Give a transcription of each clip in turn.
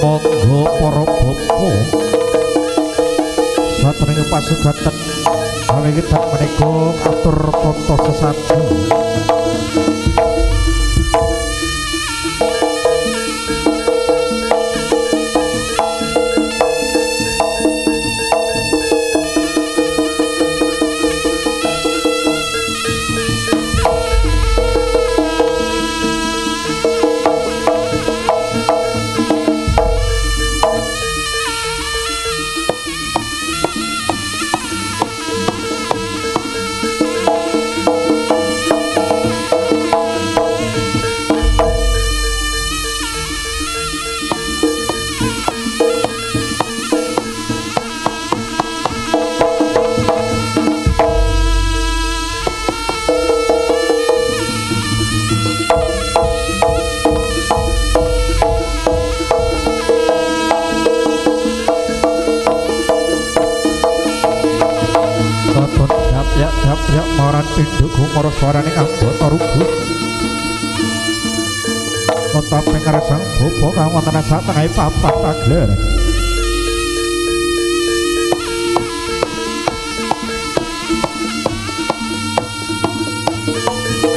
Monggo para bapa satunggalipun pasugaten kawiwitan menika atur tata sesaji. Dapyak maran pindho gumara swarane anggota rubuh. Tetap ing ngersang bapa kang wonten satengahe papan pagler.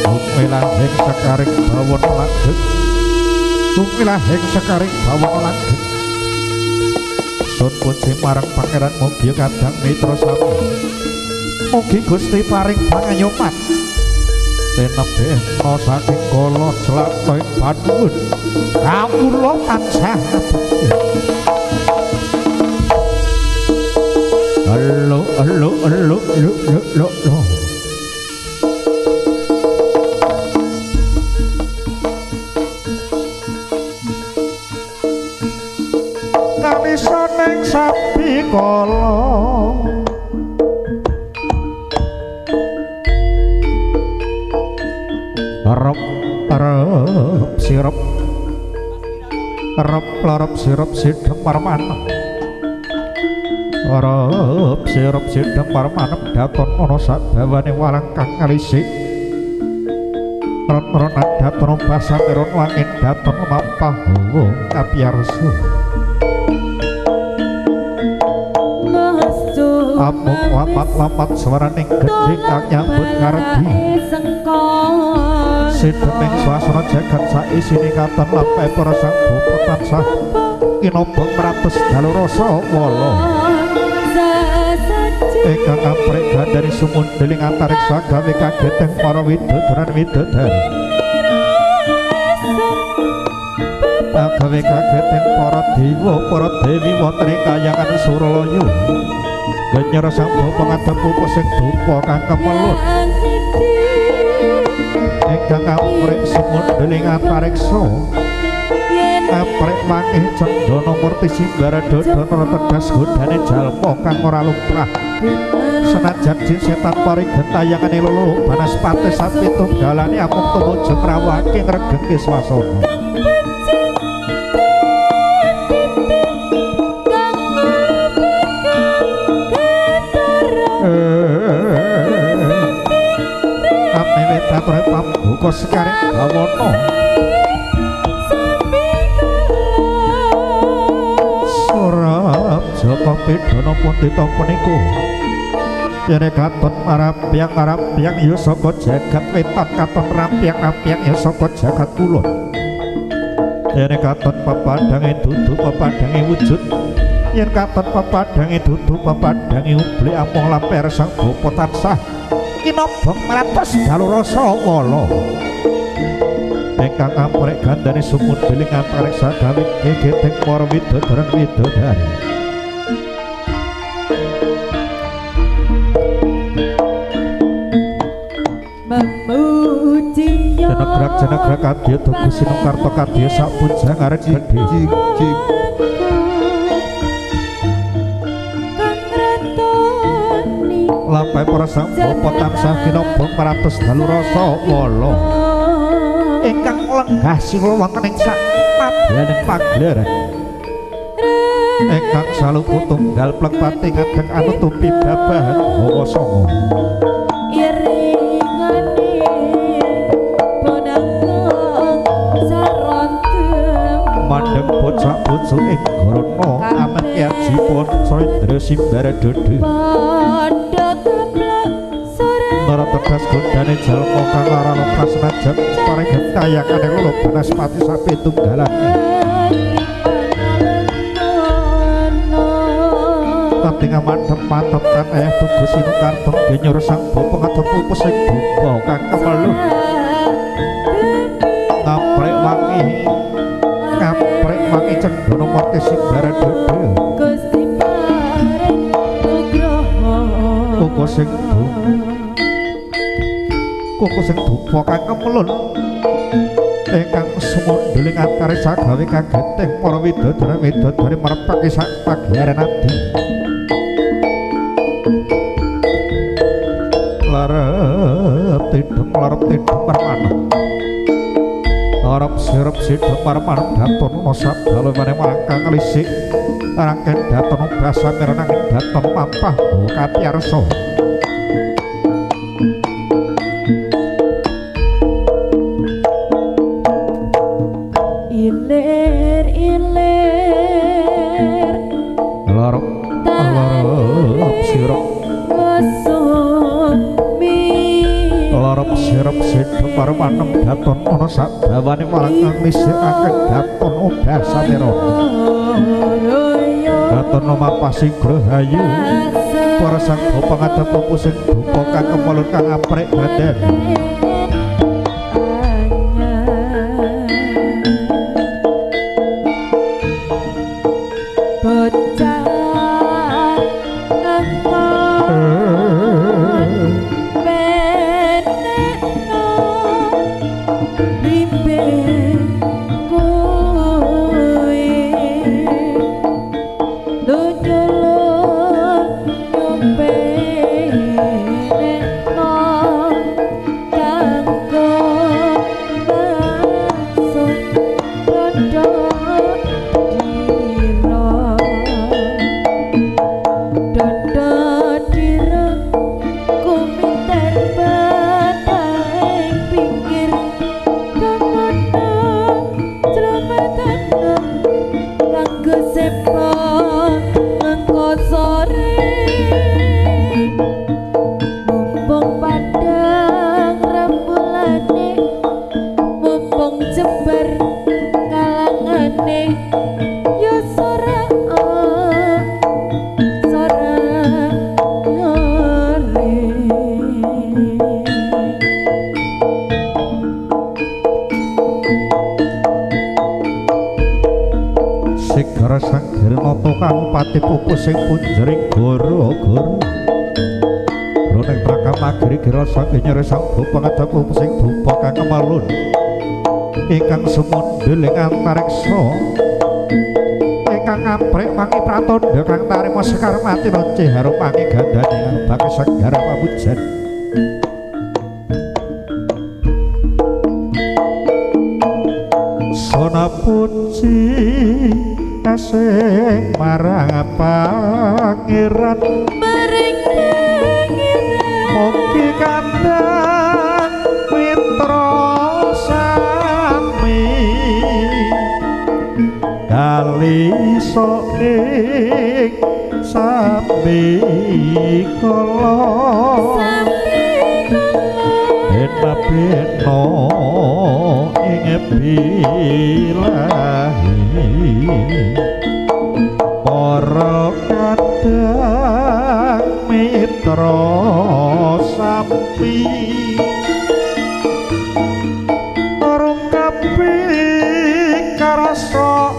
Lumilahing sekaring bawana langgeng. Lumilahing sekaring bawana langgeng. Sun puji marang pangeran mugi kadang mitra sami. Mugi Gusti paring pangayoman. Tinebihna saking kala jlatah ing panuwun. Kawula tansah abdi. Halo halo halo lo lo lo lo. Kalisaning sapi kala rep rep sirup rep lerep sirup sidhem marmanem rep sirup sidhem marmanem daton ana sabawane walang kang ngalisi ron-ron daton basameron wangin daton mampah hawa kapiyarsa amung lamat-lamat swaraning gendhing kang nyambut ngardi sideming swasana jagat saisine katon lampahe para sang bapa tansah kinobong mrates dalu rasa wala ingkang amprih gandhani sumundheling antariksa gawe kageteng para widodara widodari gawe kageteng para dewa para dewi wonten ing kayangan Suralaya. Genyar sang bapa ngadep pupu sing dupa kang kemelut ingkang amrih sumundheling antariksa amrih mangih cendana murti simbara dodana tegas godane jalma kang ora lumrah senajan jin setan pari gentayangane lolo banaspati sapitunggalane amung tumuju ngrawake ngregengke swasana. Ature pambuka sekaring bawana surap Jaka Pidana pundita punika yene katon marabyang-arabyang ya saka jagat wetan katon rampyang-rampyang ya saka jagat kulon yene katon pepadhange dudu pepadhange wujud yen katon pepadhange dudu pepadhange ublik amung lamper sang bapa tansah kinobong mrates dalu rasa wala ingkang amrih gandane sumundheling antariksa gawe gegeteng para widodara widodari. Jenegrak jenegrak kadya tugu sinungkarta kadya sapuja ngaret gedhe. Lampahe para sang bapa tansah kinobong mrates dalu rasa wala ingkang lenggah sila wonten ing sak madyaning pagelaran ingkang saluku tunggal plek pati ngadeg anutupi babahan hawa sanga mandheng Bocah bocah ing garana amet yaji ponco indra simbara dede Nara tegas gondane jalma kang lara lokas senajan paring gentayangane lolo banaspati sapi tunggalan Katinga madhep mantep kan ayah tugu sinukarteng genyur sang bapa ngadep pupus ing dupa kang kemeluh ngaprek wangi ngaprek wangi cendana mati simbara dede Gusti paring nugroho koko sing koko sing dupa kang kemelun ingkang sumundhuling antariksa gawe kagetih para widodari widodari marepake sak pageran adi larep tidem marmanah arep sirep sidem marmanah daton sabda lemane marangkang lisik rangken daton basa mirenang daton mampah katyarsa ilir ilir larep larep sirep larep sirep sidem marmanah daton ana sabdawane marangkang lisik rangken daton obah samira daton mapasi grahayu para sang bapa ngadep pusing dupa kang kemelun kang aprek badan Pupus sing punjering goro-goro roning prakamagri gira saking nyere sang bapa ngadep pupus sing dupa kang kemelun ingkang sumundhul ing antariksa ingkang ngaprek wangi pratandha kang tarima sekar mati roce harum wangi gandane bake segara pamujan sona puji kasih marang pangeran maring pangeran mugi kandhang mitra sami kali ing sambi kala bena ing bilahi para kadang mitra sampi rung kapi karasa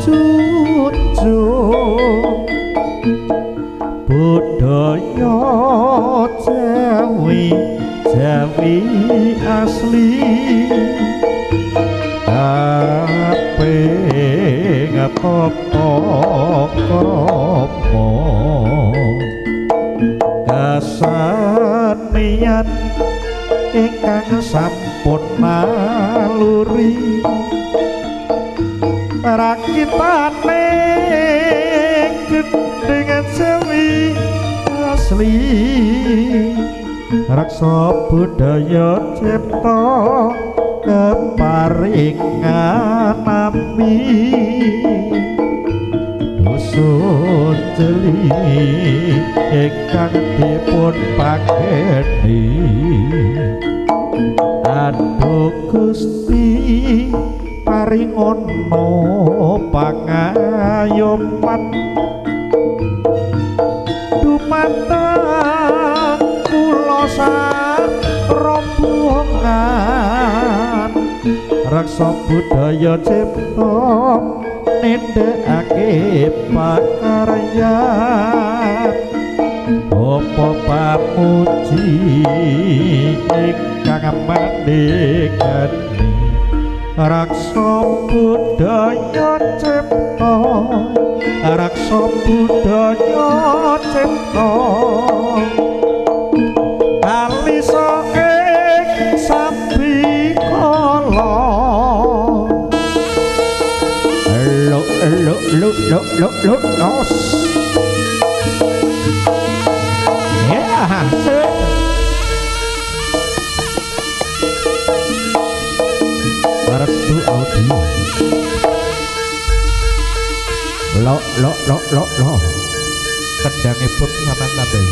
junjung budaya Jawi Jawi asli kaping tata krama kasenian ingkang sampun naluri rakitane gendhingan Jawi asli reksa budaya cipta keparingan nami. ingkang dipun pakeni. Aduh Gusti paringono pangayoman dumateng kula sarombongan. Reksa budaya cipta nindhakake pakaryan. Apa pamuji ingkang mandhegani reksa budaya cipta, reksa budaya cipta. Kalisa ing sabikala. Lo lo lo lo lo lo los. Ya, Restu audio. Lo lo lo lo lo. Kendangipun sampean tambahi.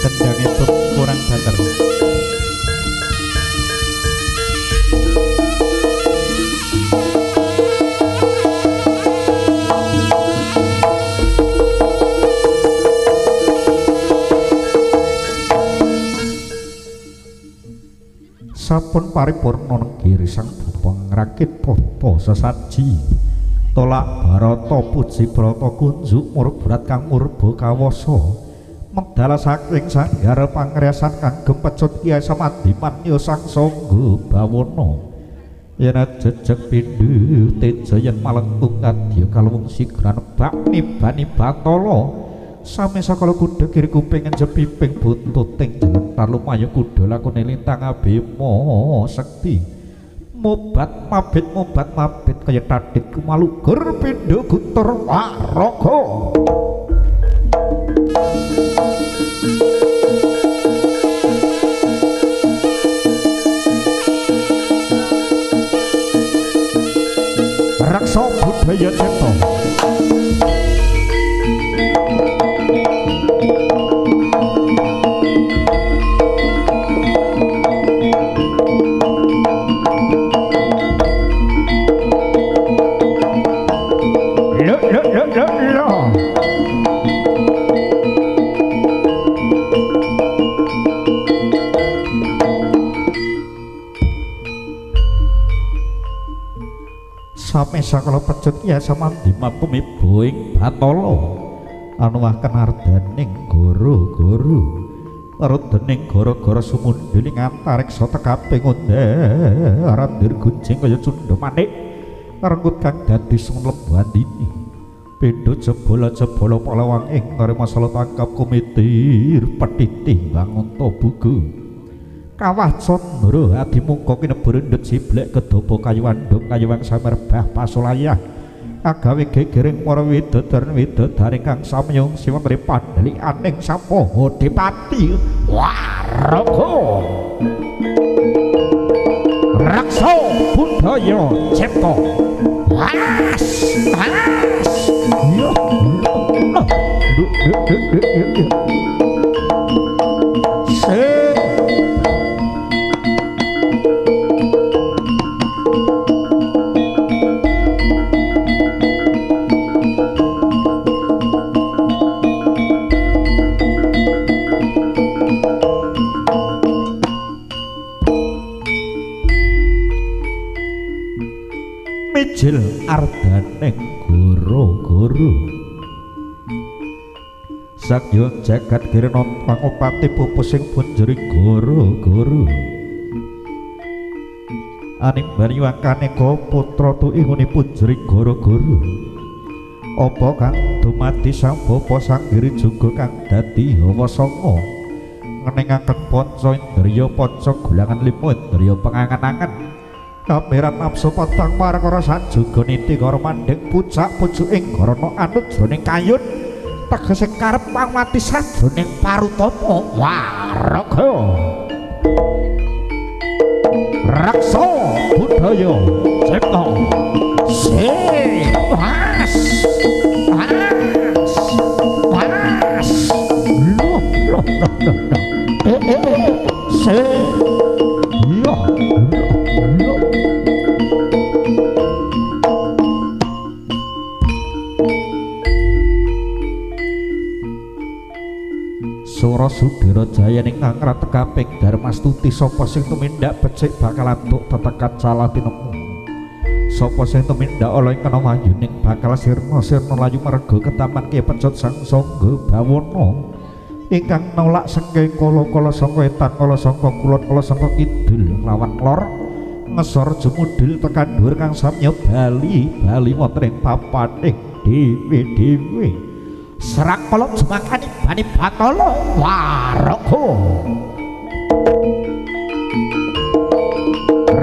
Kendangipun kurang banter. Sampun paripurna negeri sang bapa ngrakit tata sesaji. Tolak barata puji brata kunjuk murbrat kang murba kawasa. Medal saking sanggar pangriasan kagem pecut Kyai Samandiman ya sang sangga bawana. Yen jejeg pindha teja yen malengkung kadya kaluwung sigran bak nibani batala. Sami sakala kuda kiri kuping njepiping buntuting jelentar lumayu kuda lakone lintang abima sekti. Mobat mabit mobat mabit kaya tadit kumalugur pindha guntur waraga. Reksa budaya cipta. Lo lo lo lo lo. Sami sakala pecut ya samandiman tumiba ing Batala anuwaken ardaning goro-goro dening gara-gara sumundhuling antariksa tekaping ondar-andir gunjing kaya cundha manik renggut kang dadi sumlebu andini pindha jebola-jebola palawang ing ngarep masala tangkap kumitir petiti bangunta bugu kawah candra adimuka kinebur endhet siblek kedaba kayu andhung kayuwang samerbah pasulayah agawe gegering para widodari widodari kang samyung siwentri pandhelikaning sapoho dipati waraga reksa budaya cipta was was yo Mijil ardaning goro-goro Sakya jagat kirana pangupati pupus sing punjering goro-goro Animban yuwakaneka putra tuingune punjering goro-goro Apa kang dumadi sang bapa sang giri juga kang dadi hawa sanga ngeningaken panca indriya panca gulangan lima indriya pengangen-angen kameran nafsu petang marang sajuga niti karo mandheng pucak pucuking karana anut jroning kayun tegese karep pangmati sajroning parutama waraga reksa budaya cipta se was was was loh loh loh loh se loh loh. Sora Sudira Jaya ning ngangrat kaping Darmastuti sapa sing tumindak becik bakal antuk tetekat salah tinemu sapa sing tumindak ala ing kena wayuning bakal sirna-sirna layu marga ketaman Ki Pecut Sang Sangga Bawana ingkang nolak sengke kala-kala saka etan kala saka kulon kala saka kidul lawan lor ngesor jumudil tekan dhuwur kang samya bali bali wonten ing papaning dhewe-dhewe Serak kolom jumakani bani batala waraga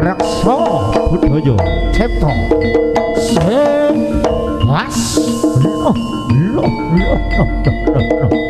reksa budaya cipta se was loh loh loh loh loh.